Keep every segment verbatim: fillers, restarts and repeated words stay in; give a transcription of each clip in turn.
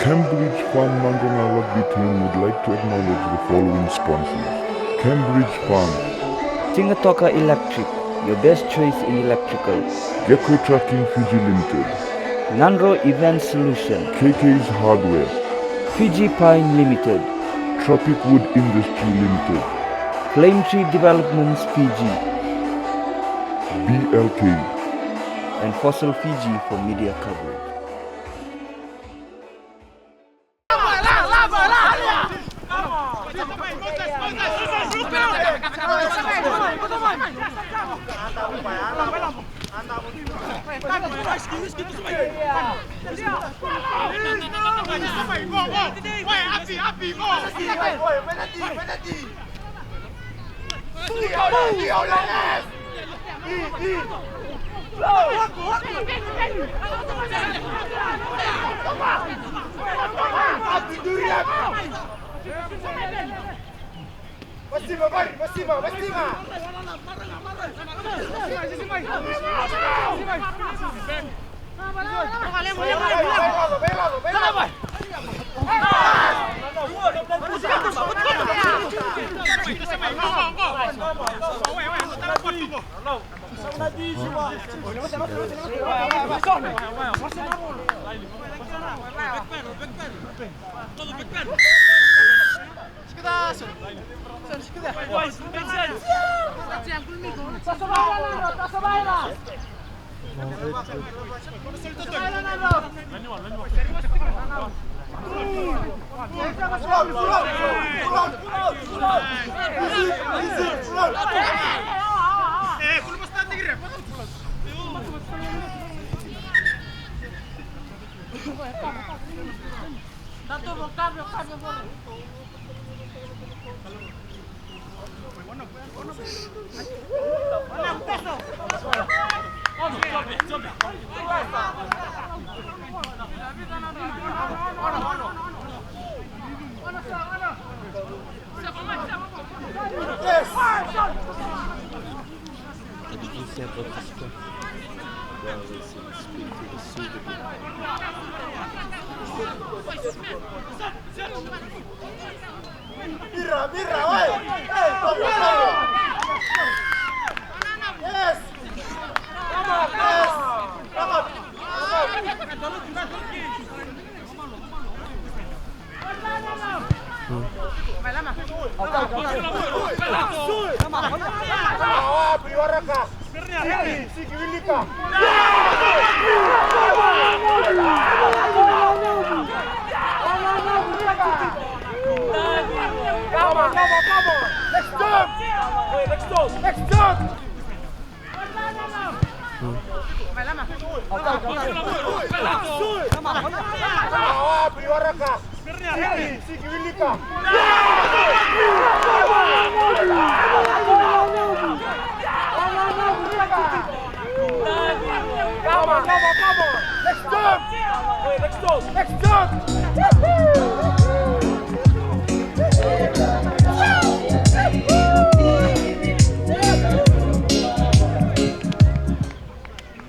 Cambridge Farm Nadroga rugby team would like to acknowledge the following sponsors. Cambridge Farm. Tigatoka Electric, your best choice in electrical. Gecko Trucking Fiji Limited. Nadro Event Solution. K K's Hardware. Fiji Pine Limited. Tropic Wood Industry Limited. Flame Tree Developments Fiji. B L K. And Fossil Fiji for media coverage. Masima, Mari, masima, masima. Vira, vira, oi! Ei, come on, come on! Yes! Come on, yes! Come on! Come on, come on, come on. Next jump. Next jump. Next jump. Come on, come on, come on. Next jump. Next jump. Next jump.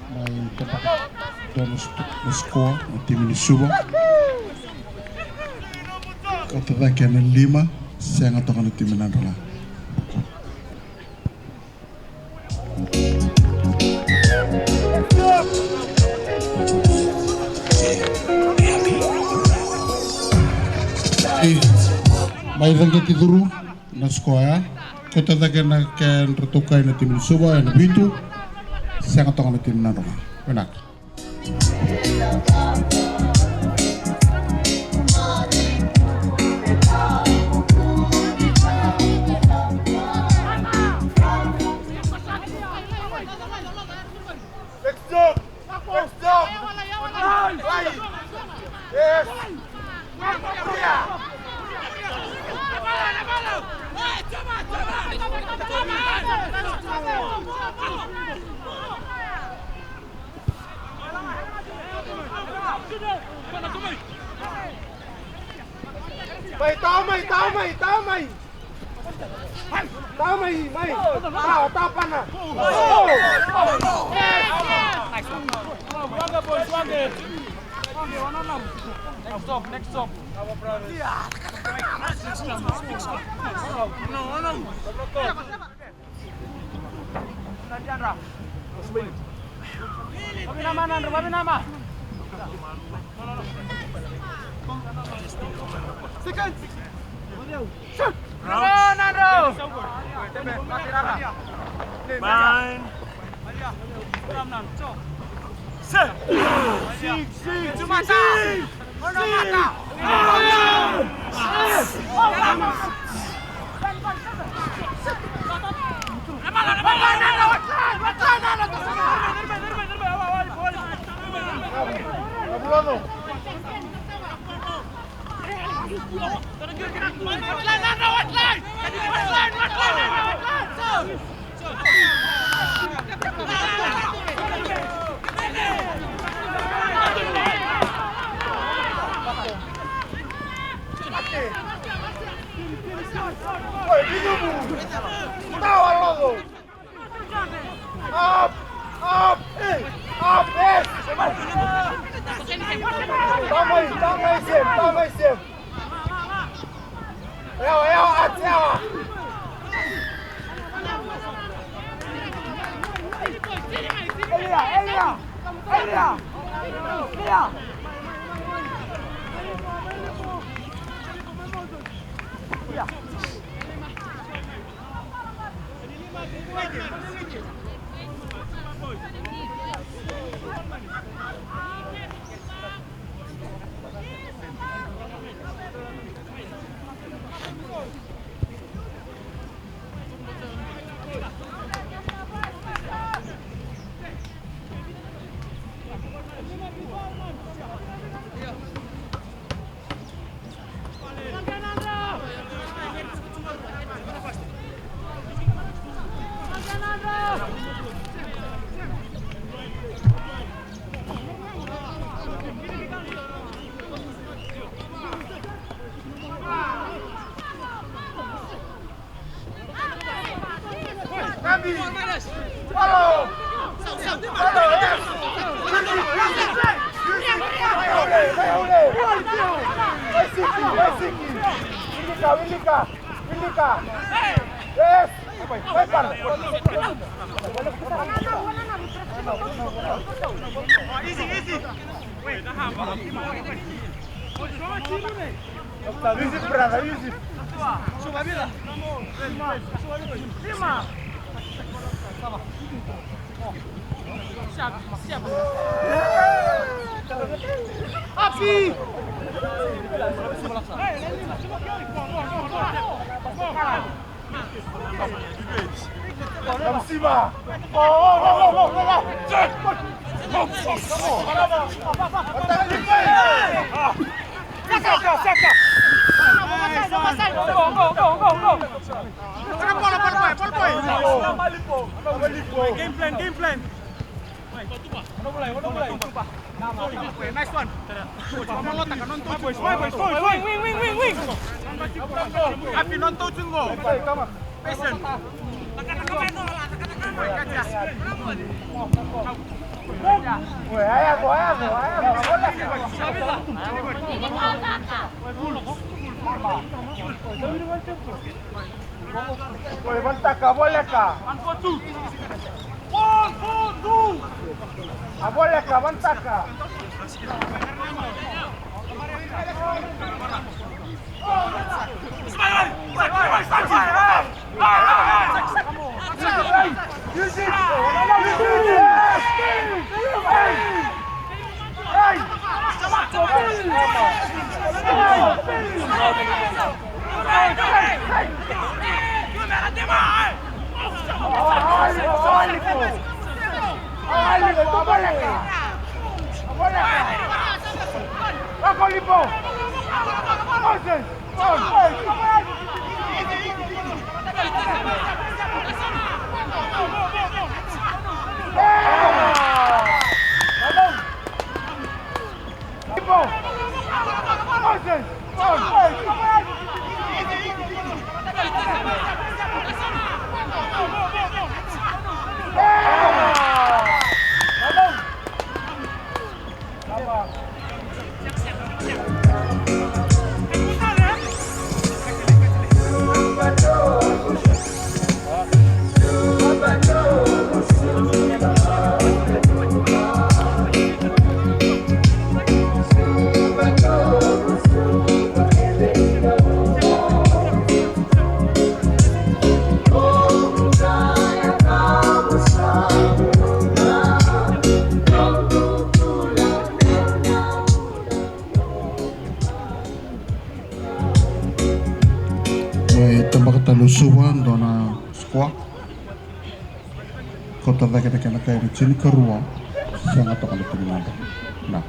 Mai tabaka dua na sikoa na timi ni Suva. Kauta cake ena lima, sega toka na timi ni Nadroga. Mai caqeti curu. Na sikoa ya, kauta cake na kedratou kai na timi ni Suva ena vitu, sega toka na timi ni Nadroga. Vinaka. Next job. Next job. Yes. Mai, tau mai, tau mai, tau mai. Tau mai, mai. Tau, tau pana. Waqa, boys, waqa. Next stop, next stop. Vavinama, Nandro, vavinama. Nandro, Nandro. Fine. Set. Six, six, six, six. Up! Up! Hey! Up! Yes! Tama i, tama i sem, tama i sem. Ewa, ewa, ati, ewa. Elia, Elia, Elia, Elia. Wilika, wilika, wilika. Yes. Vai, vai, para. Easy, easy. Easy, brother, easy. Happy. Vamos cima! Oh, oh, oh, oh, oh, oh. Seca, seca! Go, go, go, go, go, go! Bola, bola, bola, bola, bola. Game plan, game plan. Nice one. Wing, wing, wing, wing, wing. Happy, non touching go. Patient. Oi, vantaka, voleka. One, four, two. A voleka, vantaka. E tabaka tale o Suva, dua na sikoa. Kauta cake na kena kai na tinikarua. Sega toka na tinikarua. Na.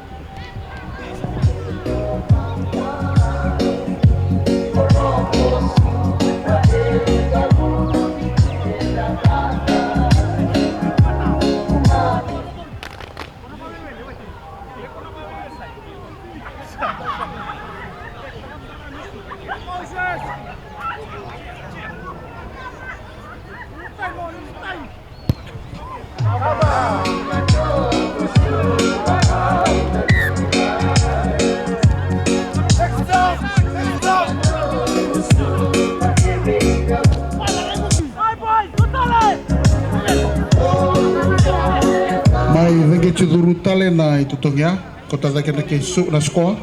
Mai caqeti curu tale na itotogi ya. Kauta cake na kei Su na sikoa.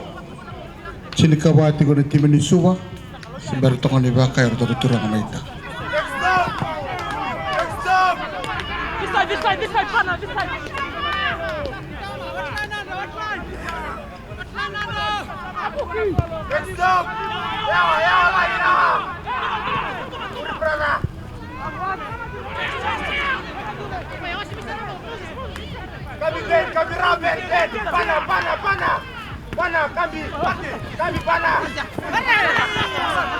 Tinikava tiko na timi ni Suva. Se bera toka ni vaka e ratou na turaga mai ta. This side, this side, this side, pana, this side. Next up. Yawa, yawa, yawa. Kabi, Ben, kabi, ra, Ben, Ben. Pana, pana, pana. Pana, kabi, kabi, pana.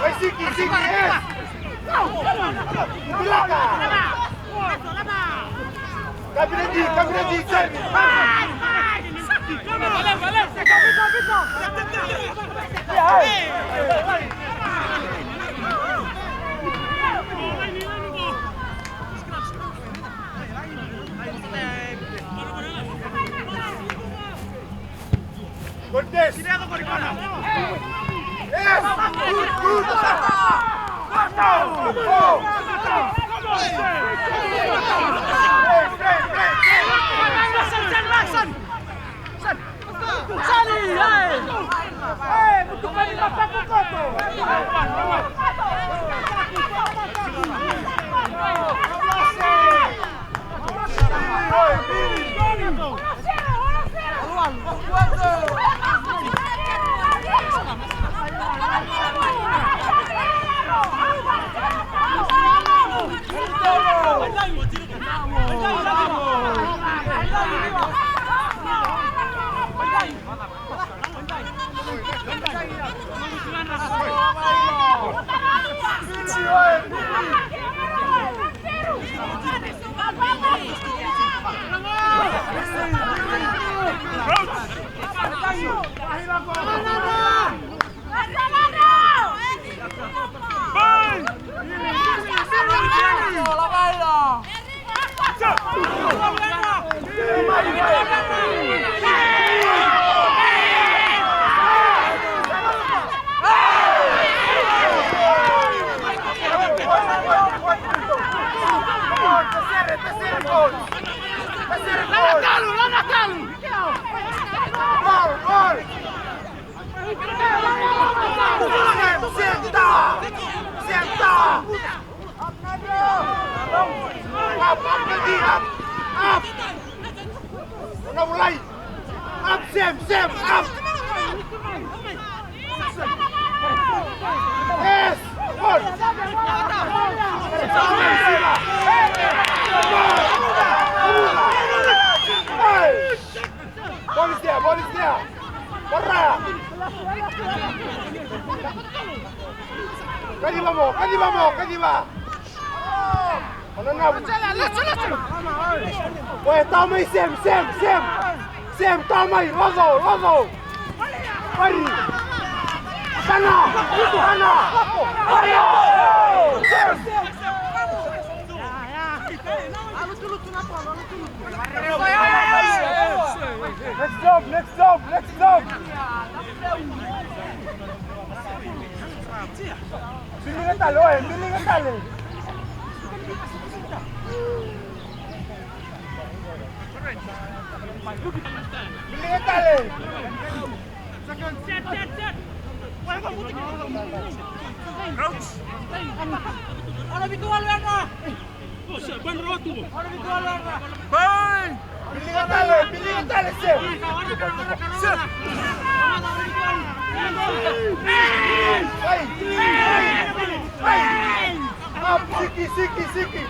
Vai, Siki, Siki, yes. Bilaka. Kabi ready, kabi ready, kabi. Cortes. Yes. Good, good. Go, go. Play, play, play, play. Sani, hey. Hey, mutu pani mataku koto. Senta! Senta! Up, up, Nadi, up! Up! Ona vulai! Up, Sam, Sam, up! Yes! Good! Hey! Ball is there, ball is there. Baraya. Kaciva mo, kaciva mo, kaciva. Ona na. Oya, tau mai Sem, Sem, Sem. Sem, tau mai, laco, laco. Ari. Sana, sana. Ari. Sem. Next job, next job, next job. Biliga tale, oe, biliga tale. Biliga tale. Biliga tale, biliga tale, Sem. Sem. Ai, ai, ai. Siki, siki, siki.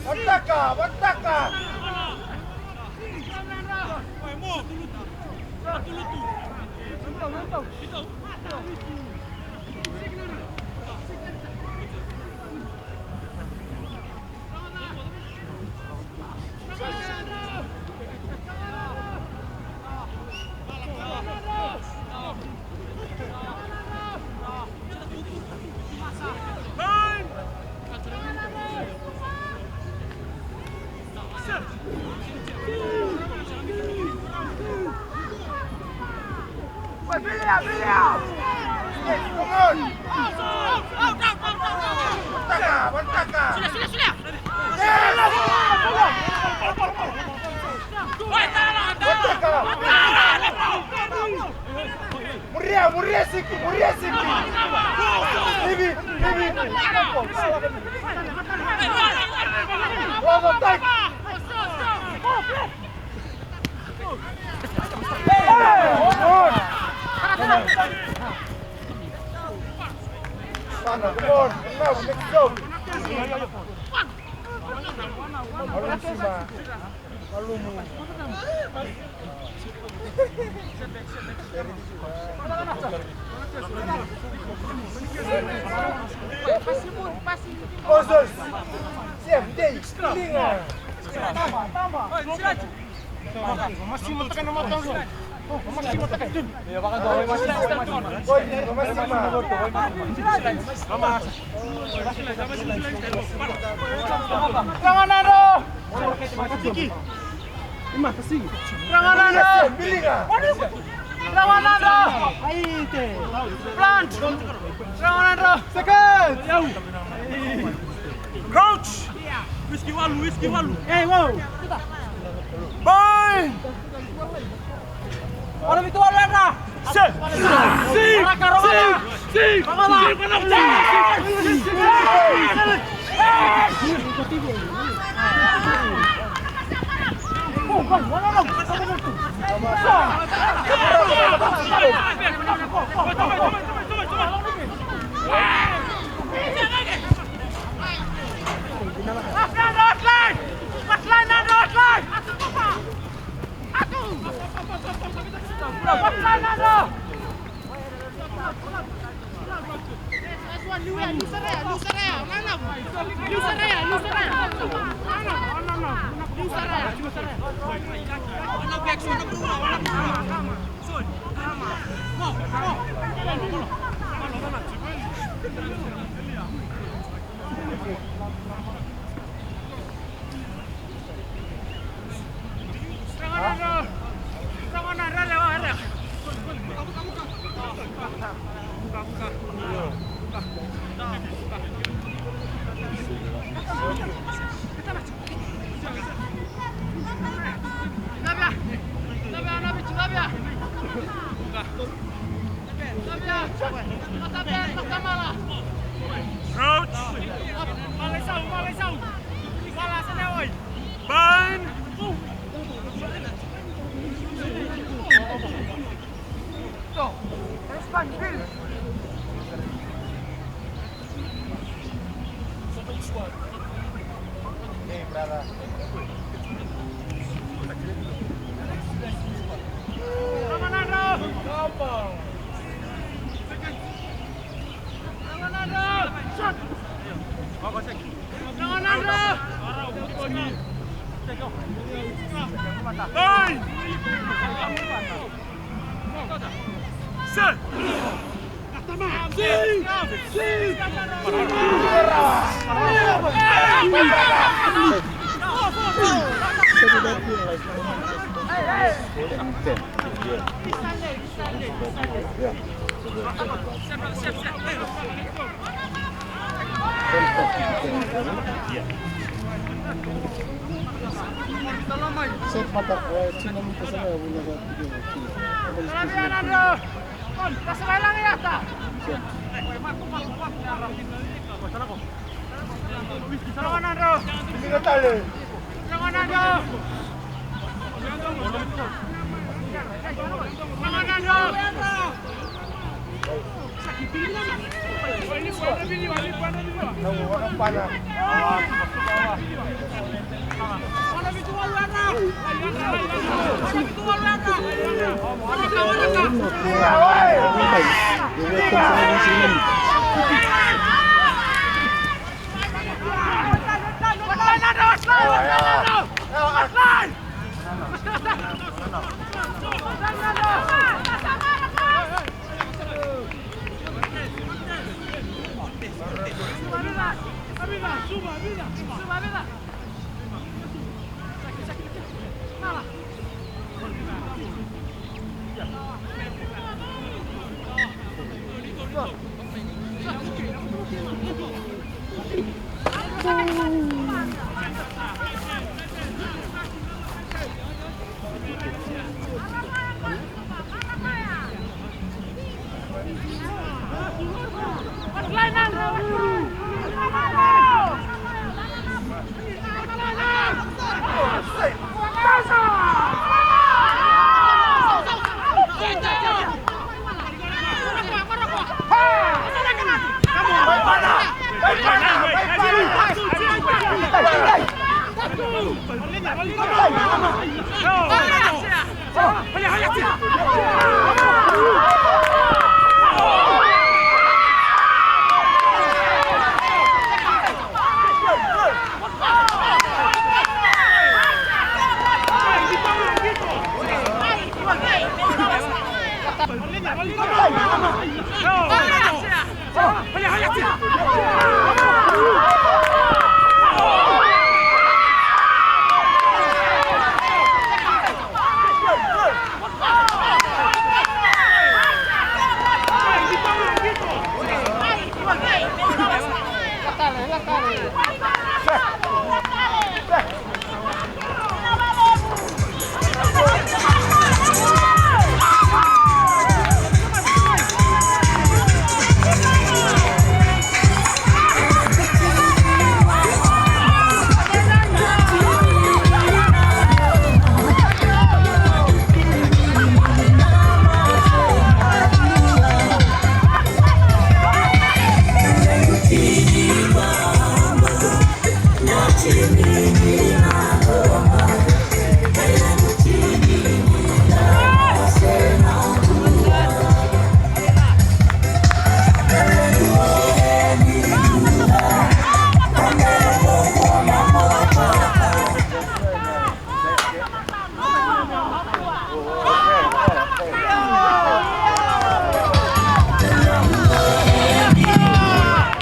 Wataka, wataka. Muria, muria siki, muria siki. Bibi, bibi. Bravo, tight. Hey, come on. Sana, come on. Come on, let's go. Malumu. Ozos. Siap, dei, linga. Oi, masima. Ranganadra! Ranganadra! Ranganadra! Plant! Ranganadra! Second! Crouch! Whisky walu, whisky walu. Hey, wow! Bind! Ora vitu ora na. Save! Save! Save! Save! Last line, last line! Last line, last line!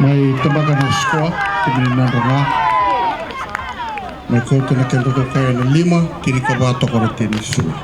Mai tabaka na sikoa, timi ni Nadroga. Mai kauta na kedra kaya na lima, tinikava toka na timi ni Suva.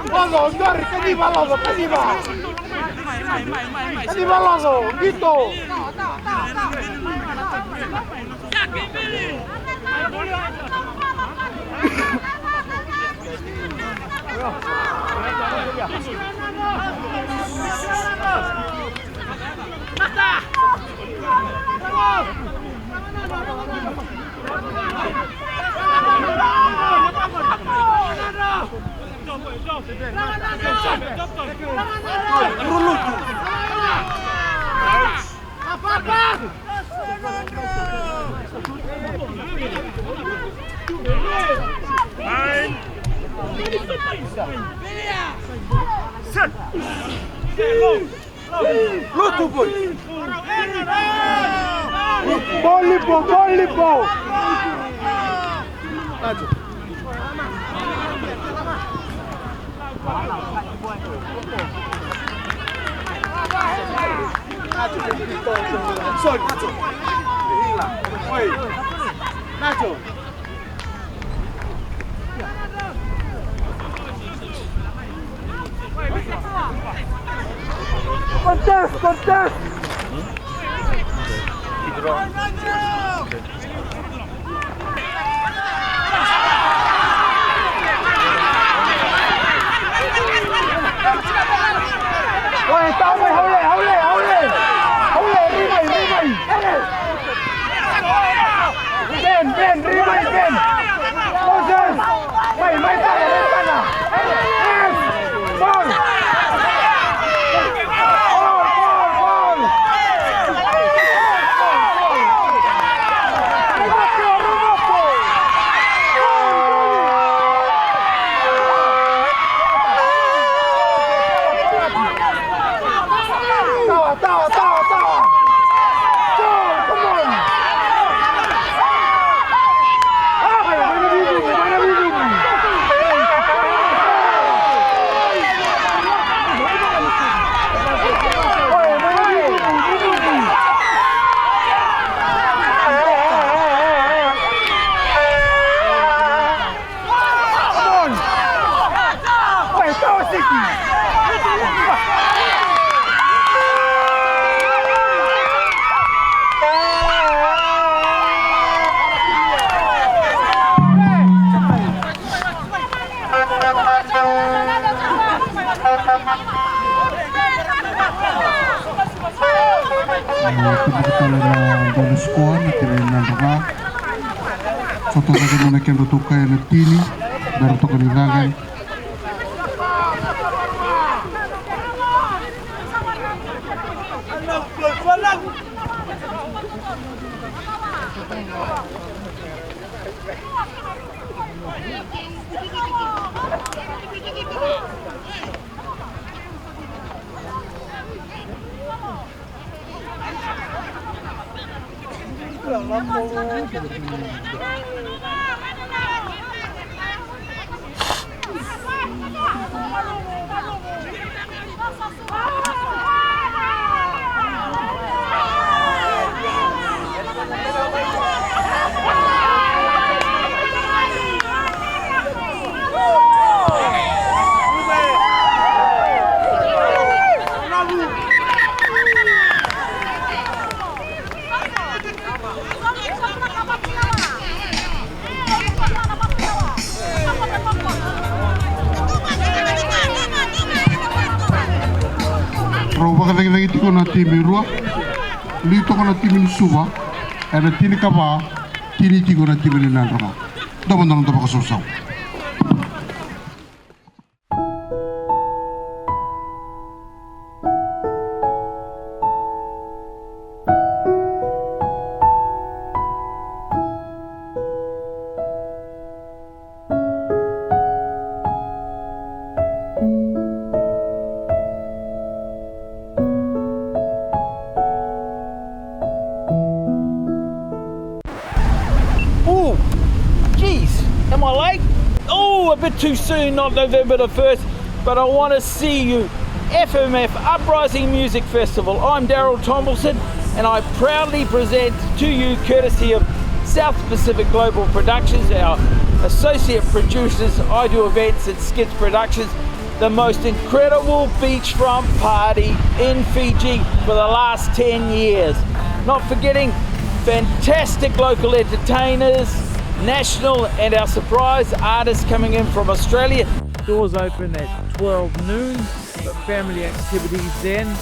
Loco, qori, kadiva, loco, kadiva. Kadiva, loco, qito. Lotu, boy. Ball, Lipo, ball, Lipo. Sorry, Nacho. Oi. Nacho. Contest, contest. Oi, tau mai, haule, haule, haule. Haule, ri mai, ri mai. Ben, Ben, ri mai, Ben. Moses. Mai, mai, tara, mai, tara. Yes. Ball. Ball, ball, ball. Tubuka tale na donu sikoa na timi ni Nadroga. Sa toka na kedratou kaya na tini, bera toka ni caqani. Rau vakacegicegi tiko na timi e rua. Liu toka na timi ni Suva ena tinikava, tini tiko na timi ni Nadroga. Domo donu, domo vakasausau. Oh, geez, am I late? Oh, a bit too soon, not November the first, but I want to see you. F M F Uprising Music Festival. I'm Daryl Tombleson, and I proudly present to you, courtesy of South Pacific Global Productions, our associate producers, I Do Events and Skits Productions, the most incredible beachfront party in Fiji for the last ten years. Not forgetting fantastic local entertainers, national, and our surprise artists coming in from Australia. Doors open at twelve noon for family activities then.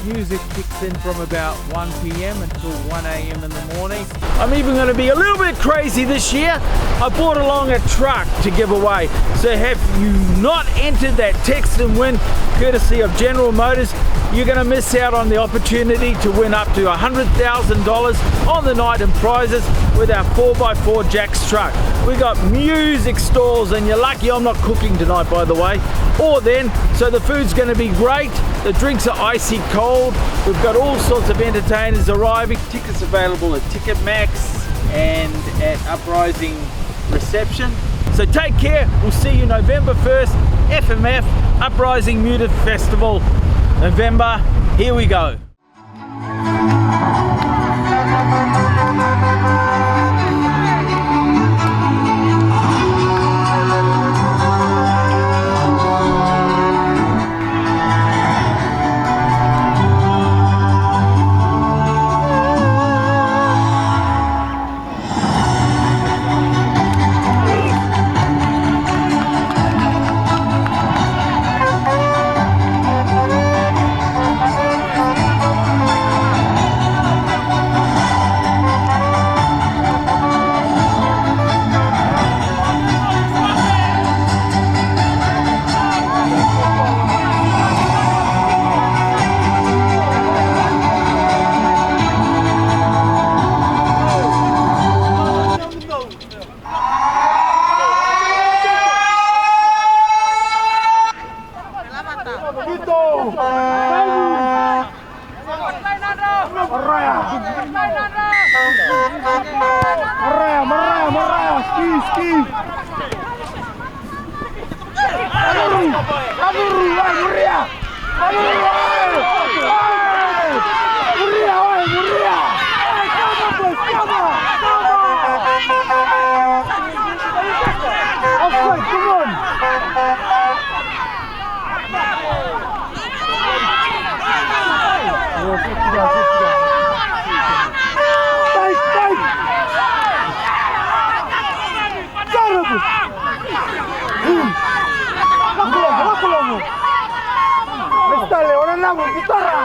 Music kicks in from about one p m until one a m in the morning. I'm even gonna be a little bit crazy this year. I brought along a truck to give away. So have you not entered that text and win courtesy of General Motors, you're gonna miss out on the opportunity to win up to a hundred thousand dollars on the night in prizes with our four by four Jack's truck. We got music stalls, and you're lucky I'm not cooking tonight, by the way, or then, so the food's gonna be great. The drinks are icy cold. We've got all sorts of entertainers arriving. Tickets available at Ticketmax and at Uprising Reception. So take care. We'll see you November first, F M F, Uprising Music Festival, November. Here we go. Maraya. Maraya, maraya, maraya. Ski, ski. Maruru. Maruru, ai, muria. Maruru, ai. Ai. Muria, ai, muria. Ai, come on, boys, come on. Come on. Offside, come on. Tight, tight. Terrible. Lako logo, lako logo. Mestale, ora na mo, vitora.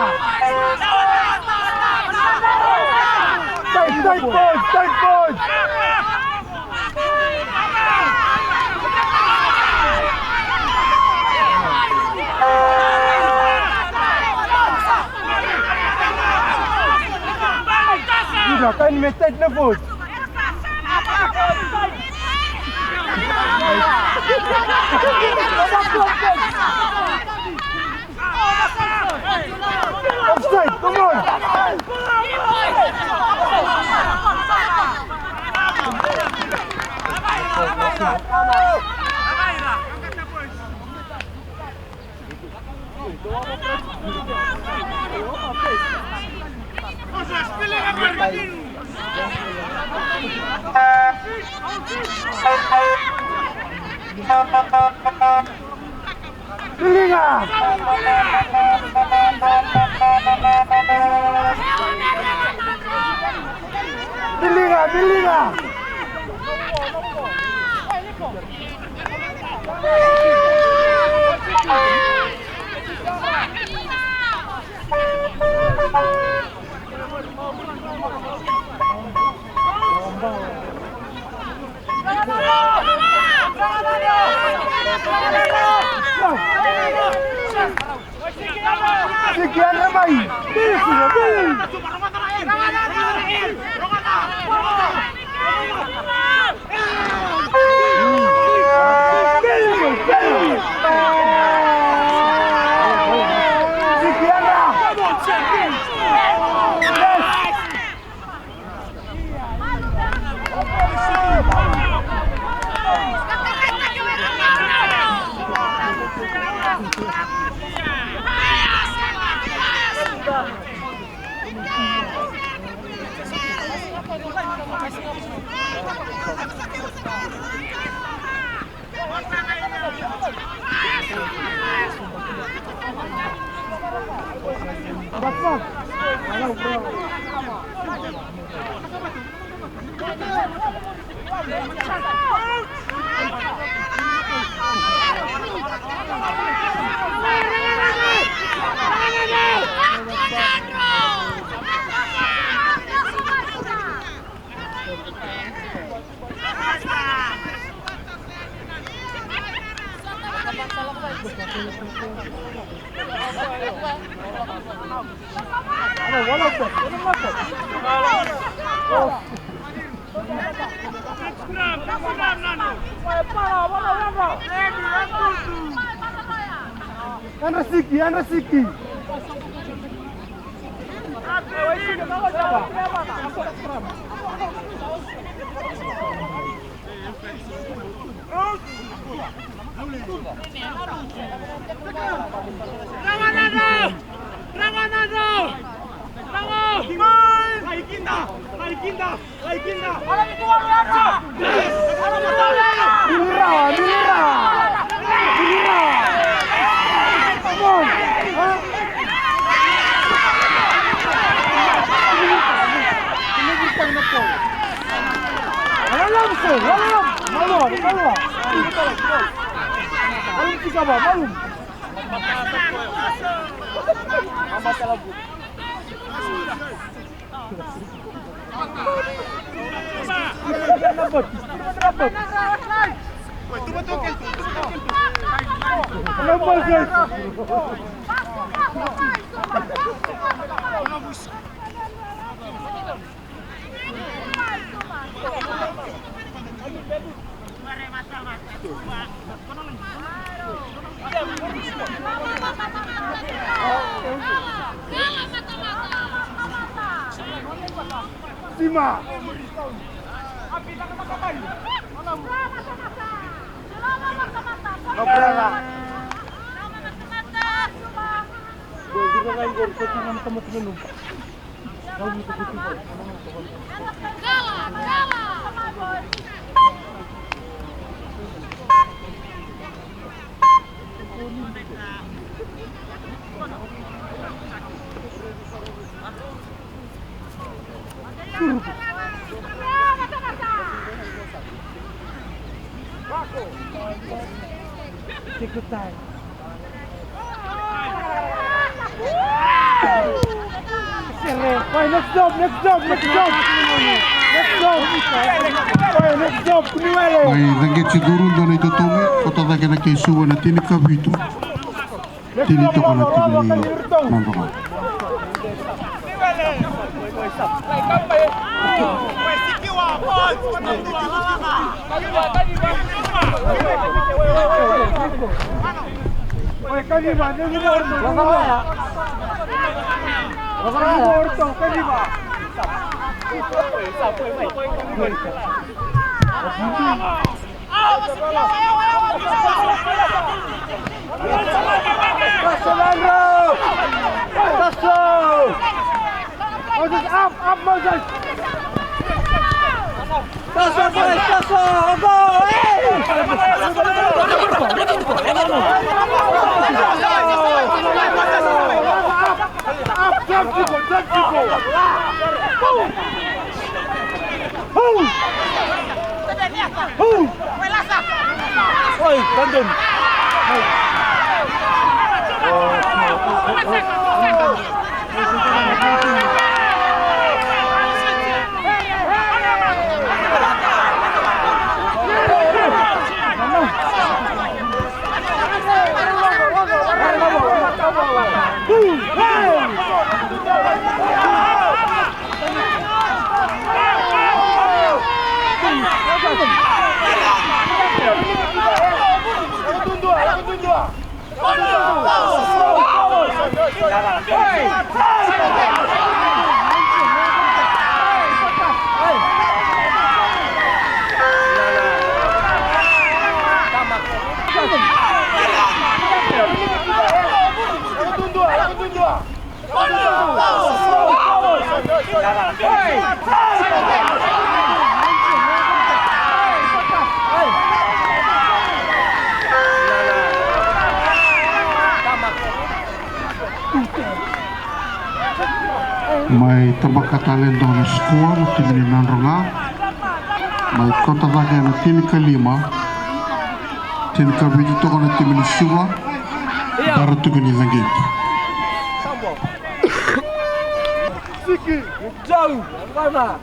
Tight, tight, boys, tight, boys. Ida, kaini me tight na boys. Offside, come on! Biliga! Biliga, biliga! Siki, yadra mai. Bili, Siki, bili. Bili, bili. Siki, yadra. Yes. Yadra Siki, yadra Siki. Milira, milira. Milira. Come on. Huh? Wala lam so, wala lam. Malua, malua. Malum tika ba, malum. Sima. No, brother. Take your time. Oi, next job, next job, next job. Next job. Oi, next job, kuniwele. Mai Cageti curu dua na itotogi, kauta cake na kei Suva na tinikavitu. Tini toka na timi ni Nadroga. Paso, Leandro! Paso! Moses, up, up, Moses! Paso, boys, paso! Go! Hey! Up, up, jump, people, jump, people! Move! Move! Move! Oi, Brandon. Mai tabaka tale e dua na sikoa na timi ni Nadroga. Mai kauta cake na tinikalima. Tinikavitu toka na timi ni Suva. Bara tuki ni Cageti. Siki. Jau. Vana.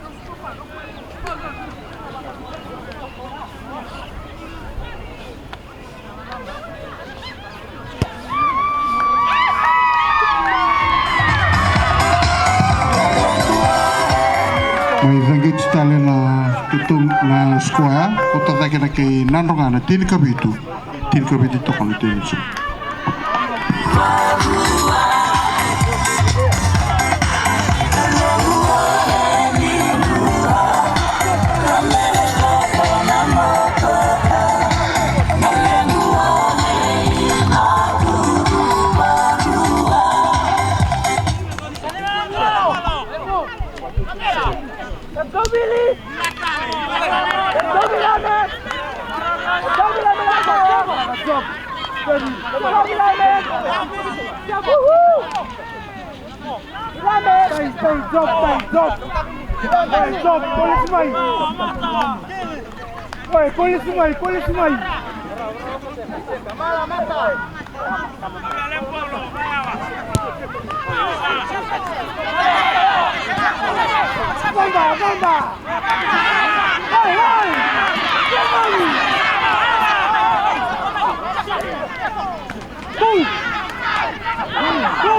Mai Cageti tale na tutu na sikoa, kauta cake na kei Nadroga na tinikavitu. Tinikavitu toka na tinisu. Stay, stay, drop, stay, drop. Stay, drop, polisi mai. Oi, polisi mai, polisi mai. Vamba, vamba. Oi, oi. Go. Go.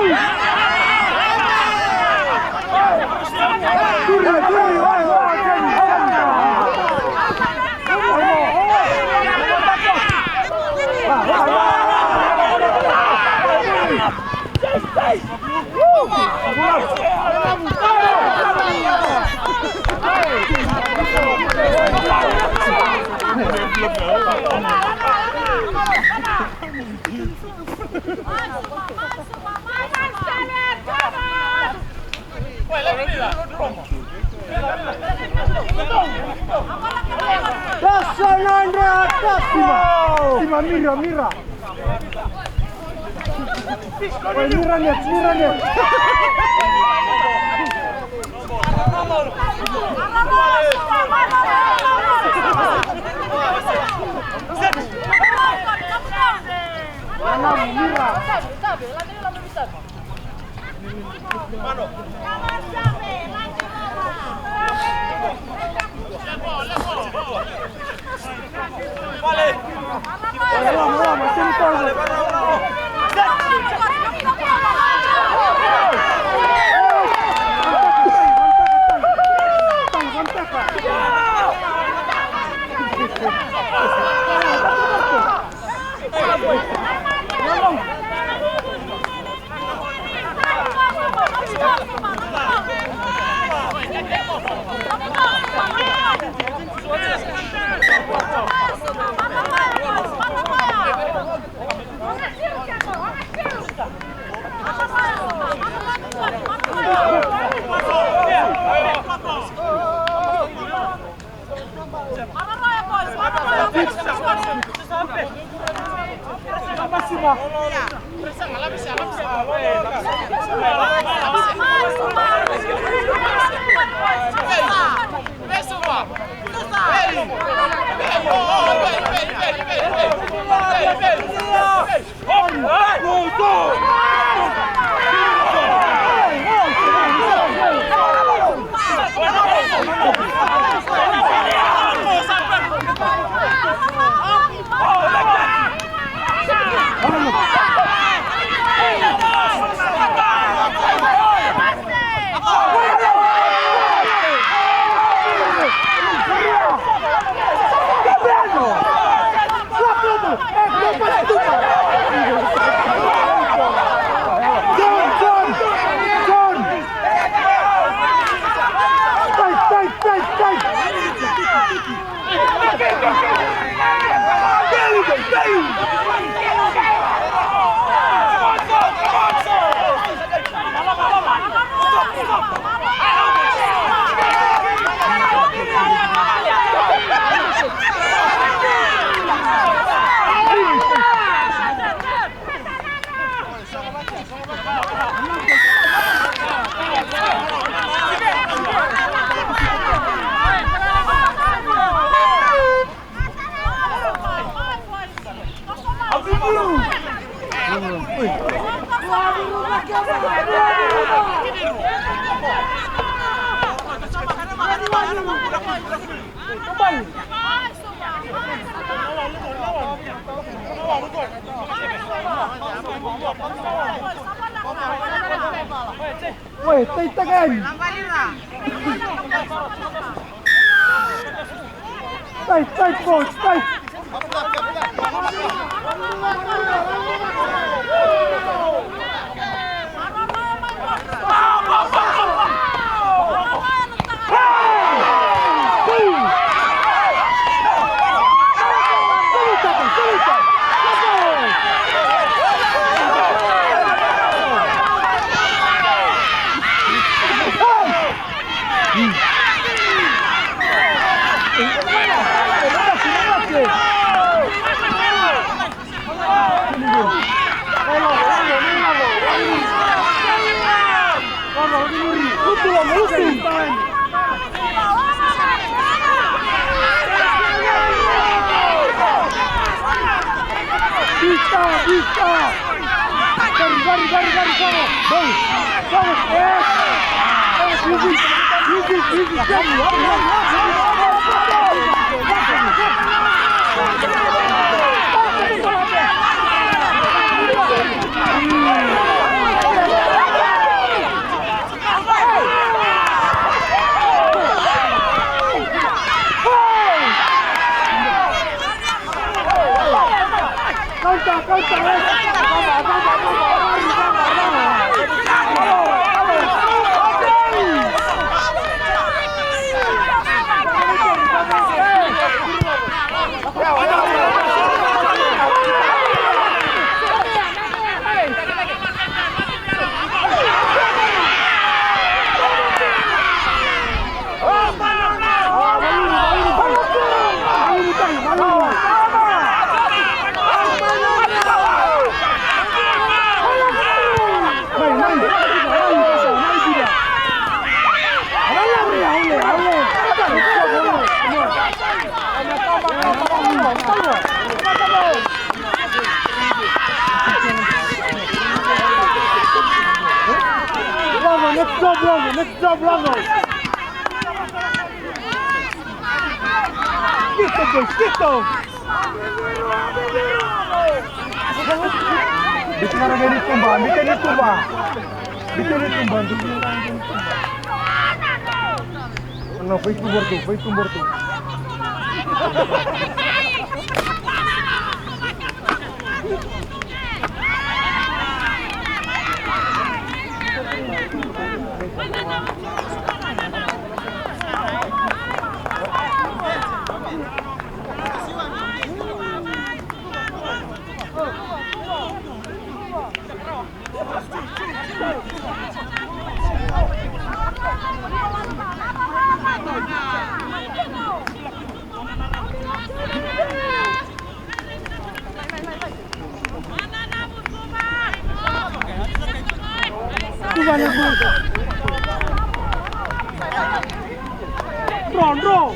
Go. Pesa na Andrea, pesa! Sima, mira, mira. Oi, mira net, mira net. Mira. Oi, tai tagani. Tai, tai, coach, tai. Vita, vita! Gari, gari, gari, gari, vamos! Vamos! Vamos! Vamos! Easy! Easy! Easy! Gari! Vamos! Vamos! Stop, Lando! Quieto, boys, quieto! Bikin na rai ni tumba, bikin ni tumba. Bikin ni tumba, bikin ni tumba. Não, foi tu, Bortu, foi tu, Bortu. Draw, draw.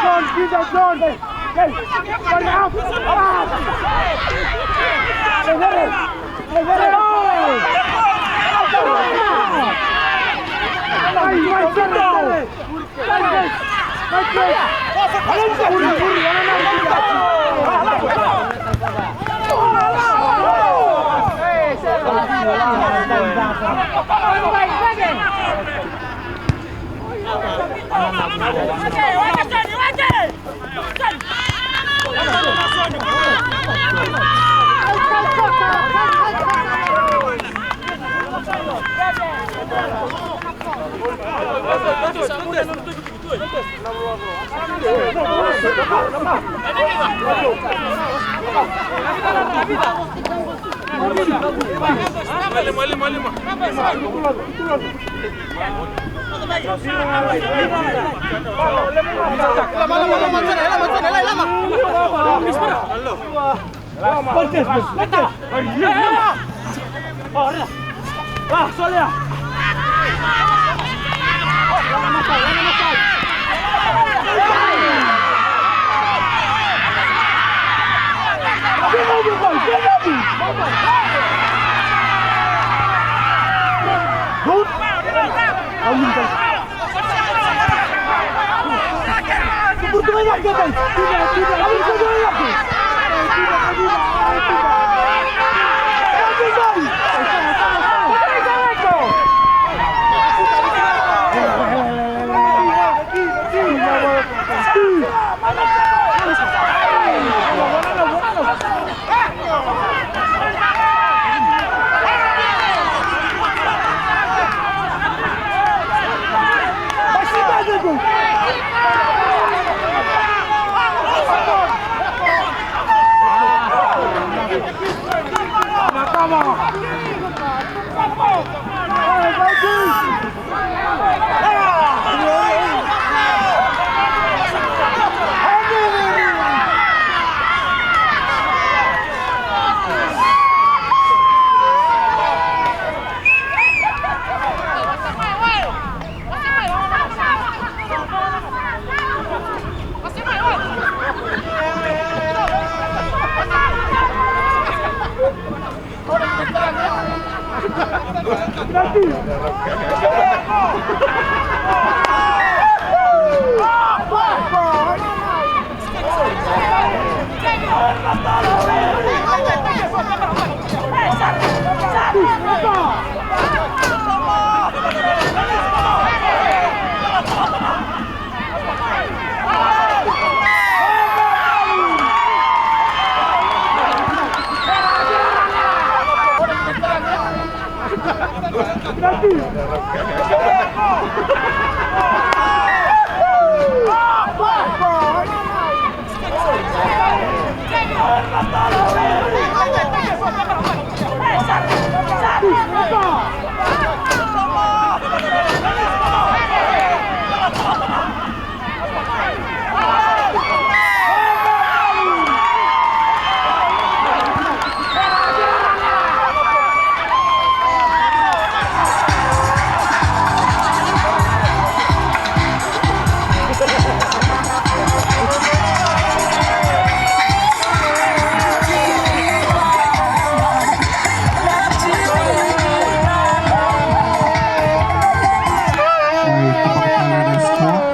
John, give that John. Hey, hey, run out. Ah. Hey, hey, hey, hey, hey. Hey, hey, hey, hey.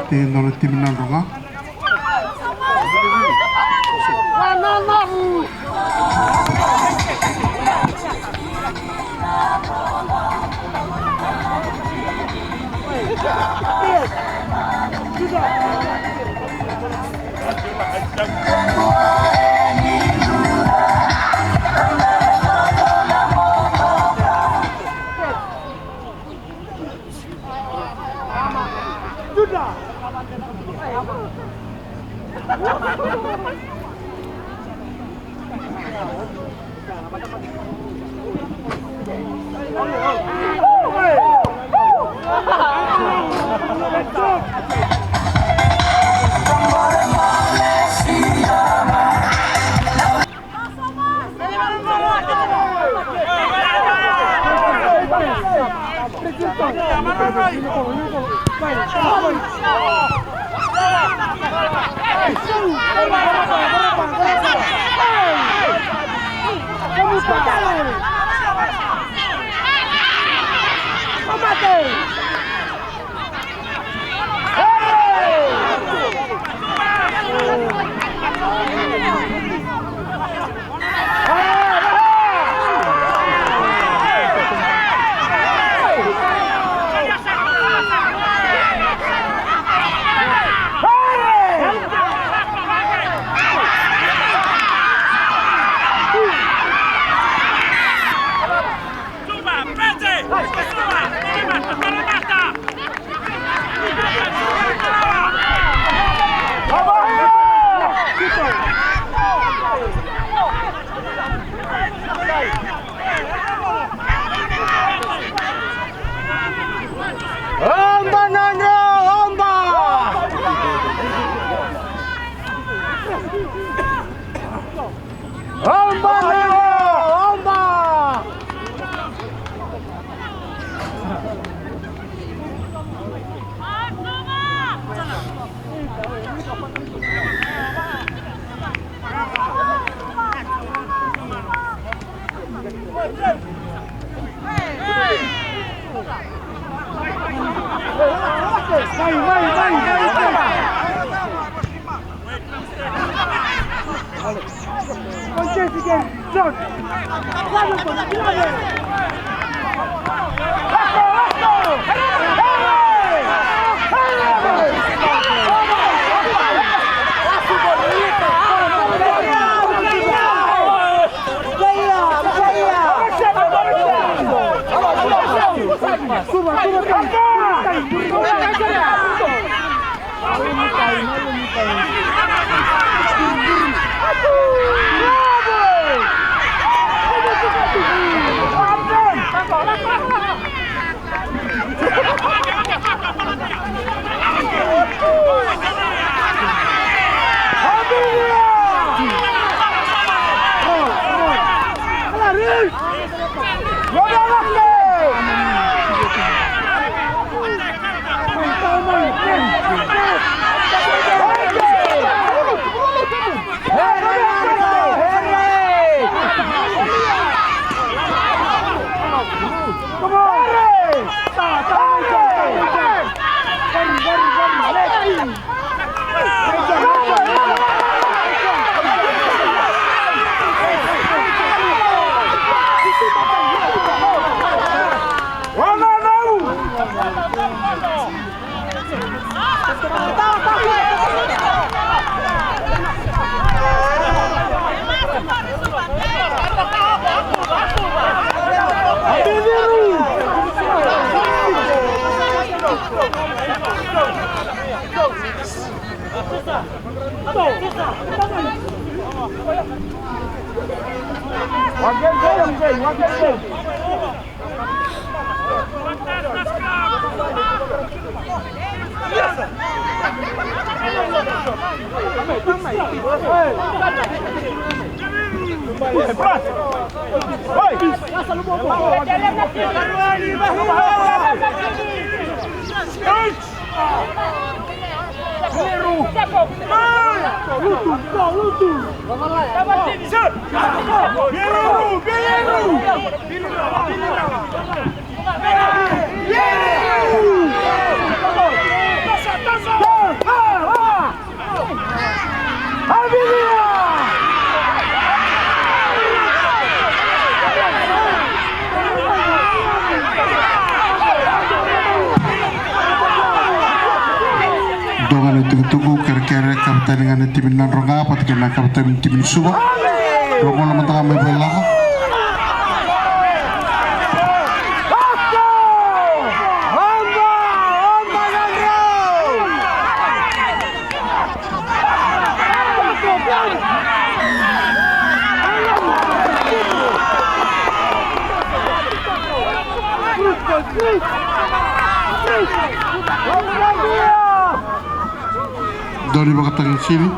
Tiko na timi na Nadroga. Dua ga na itukutuku, kerekere, kavetani ga na timi ni Nadroga vata kei na kavetani ni timi ni Suva. Rogola mada ga mai vei Lava. Doni vakataki sini.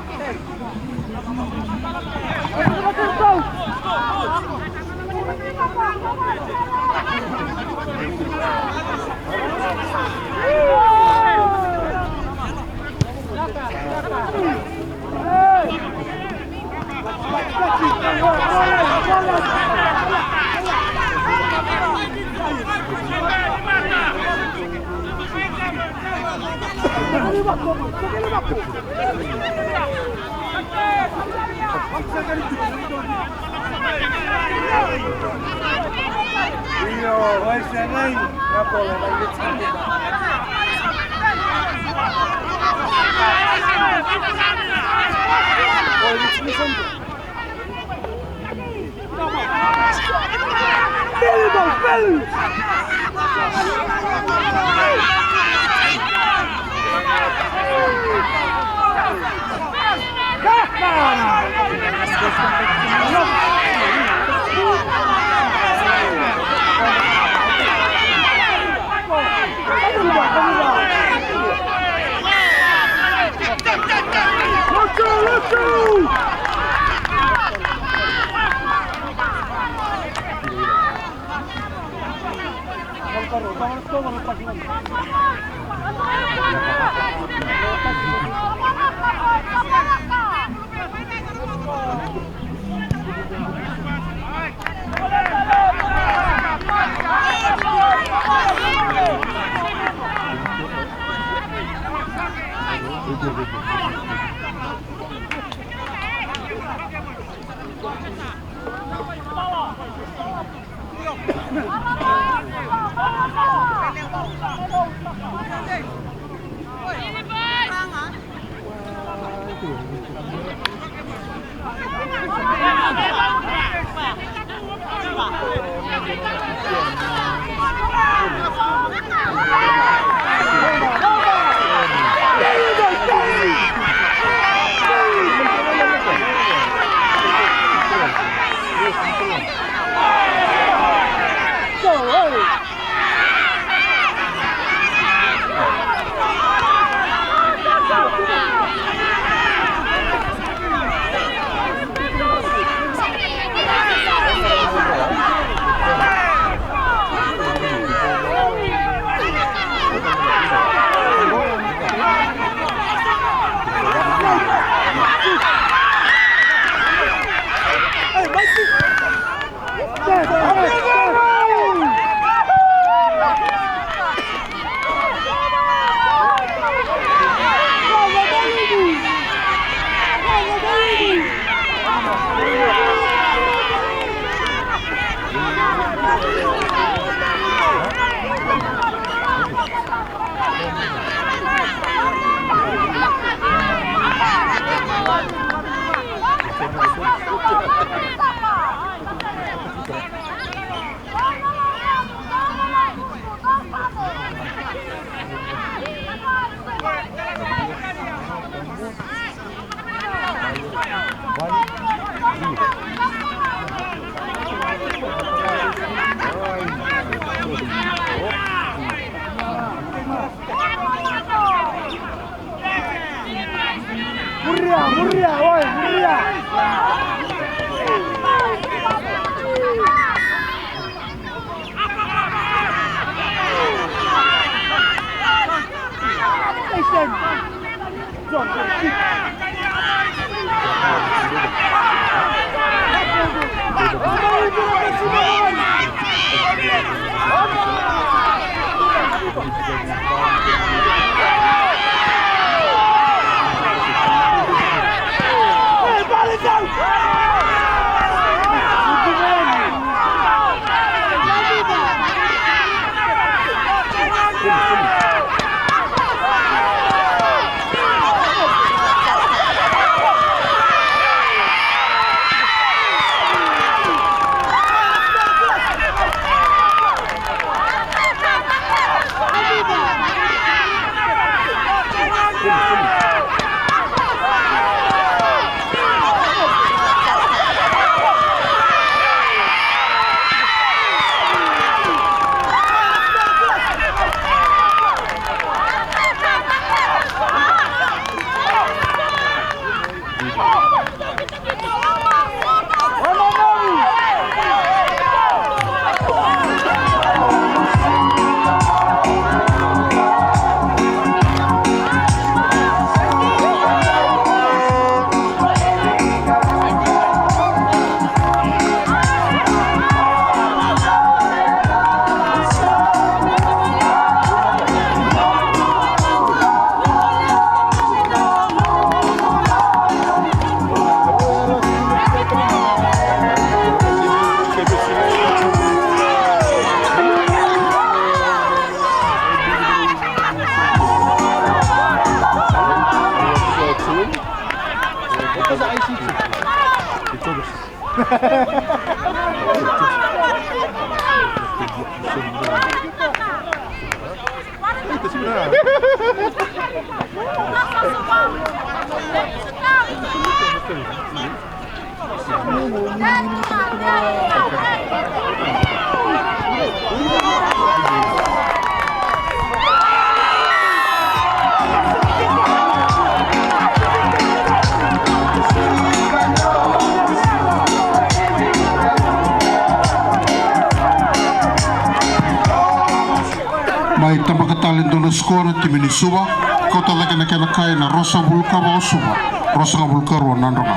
Mai tabaka tale e dua na sikoa na timi ni Suva. Kauta cake na kena kai na ruasagavulu ka va o Suva, ruasagavulu ka rua o Nadroga.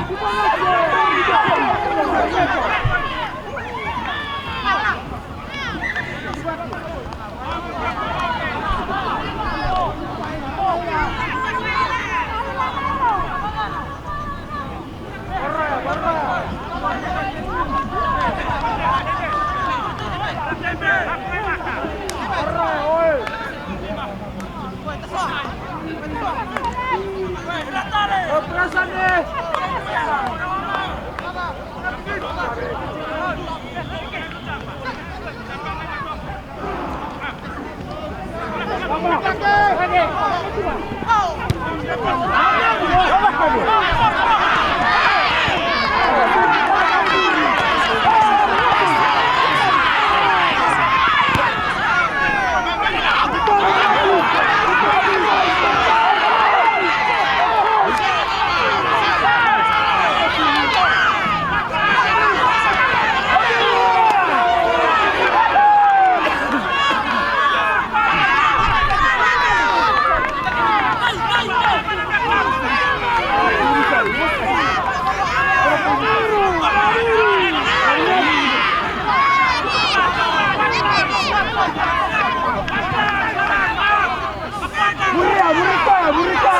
Muria, muria, muria.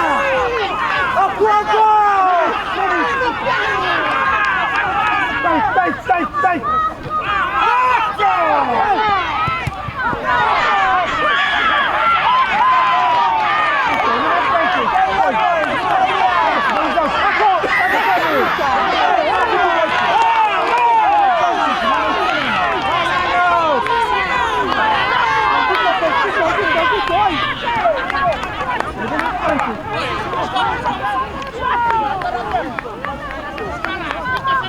Aku, aku. Tight, tight, tight, tight.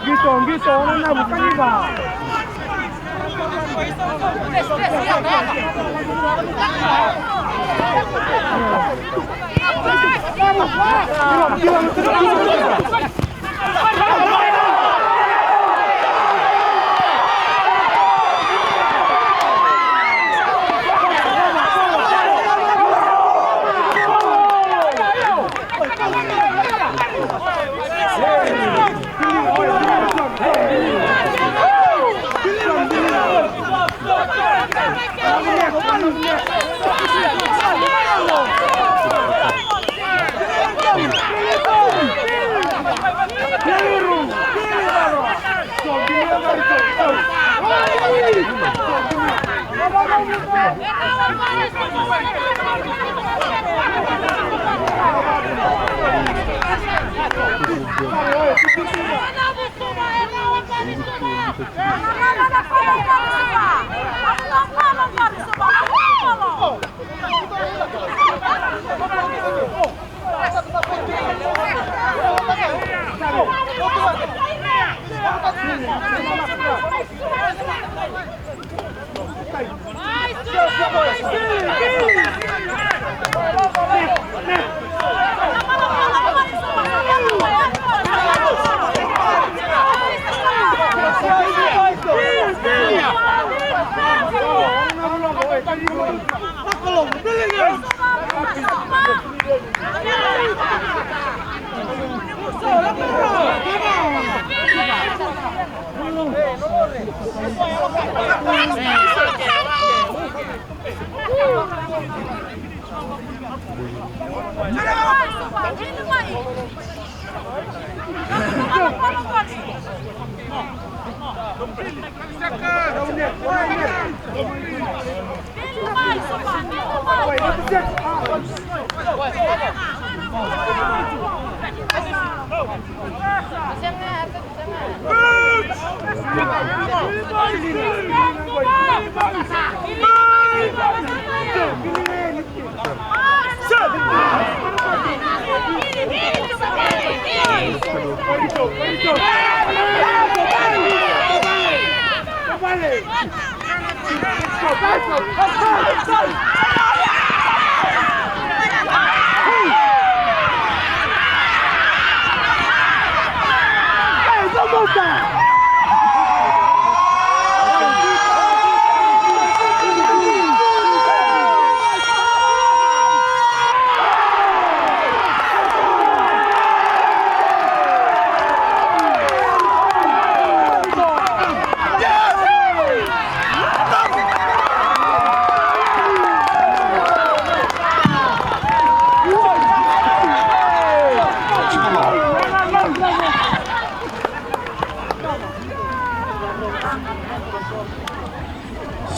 Qito, qito, ona na vukaniva.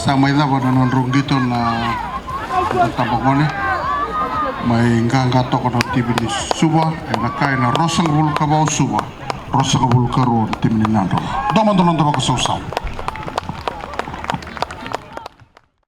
Sa mai cava na nodrau qito na, na tabagone. Mai qaqa toka na timi ni Suva, ena ka ena ruasagavulu ka va o Suva, ruasagavulu ka rua na timi ni Nadroga. Dua mada na noda vakasausau.